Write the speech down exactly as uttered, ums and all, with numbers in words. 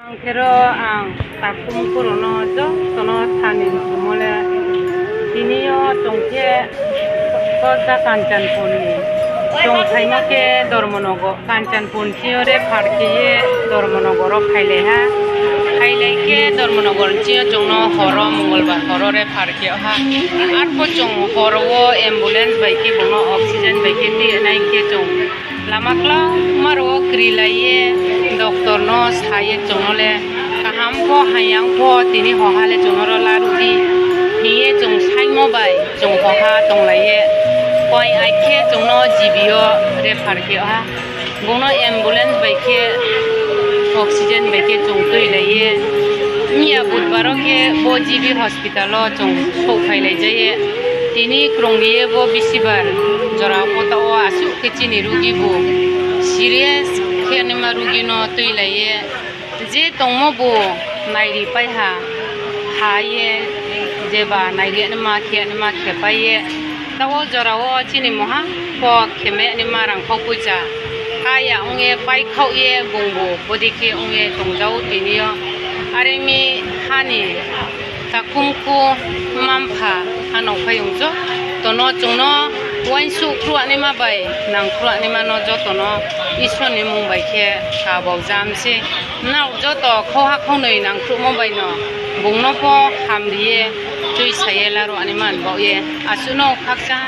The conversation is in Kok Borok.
Ang khero ang takhum khorono jotono sani muchungmole, tini o chwng khe Kosda Kanchanpurni chwng phaima khe Dharmanagar, Kanchanpur chini o refer khe ye Dharmanagar o phailai ha. Phailai khe Dharmanagar chini o chwngno horo Mongolbar horo refer khe o ha. Arpho chwng horo o ambulance bai khe bono oxygen bai khe twi nai khe chwng lama kwlangma ro kwrwi lai ye doctor no sa ye chwngno le kaham pho hayang pho tini hoha le chwngno ro laruh di hiye chwng saimo bai chwng hoha tong lai ye. Koi ai khe chwngno G B o refer khe o ha. Bono ambulance bai khe oxygen bai khe chwng twi lai ye. Miya budbar o khe bo G B hospital o chwng sok phai lai ja ye. Tini kwrwng ye bo bisibar jora pota o aswk khe chini rugi bo serious khe nima rugi no twi lai ye. Je tongmo bo nairi pai ha, ha ye jeba nairi anima khe anima khe pai ye. Tao jora o chini moha pho khe me anima rang kho puja. Kaya ong ye pai khao ye bung bo bodi khe ong ye tong jao tini o. Are mi hani takhum khu mampha ano phai ong jotono chwngno uansuk khruanima bai nang khruanima no jotono Iswrni mung bai khe kabok jam se. Nang joto khoha khonwi nang khrumo bai no bung no pho hamri ye twi sa ye laruanima no bao ye aswk no khakcha.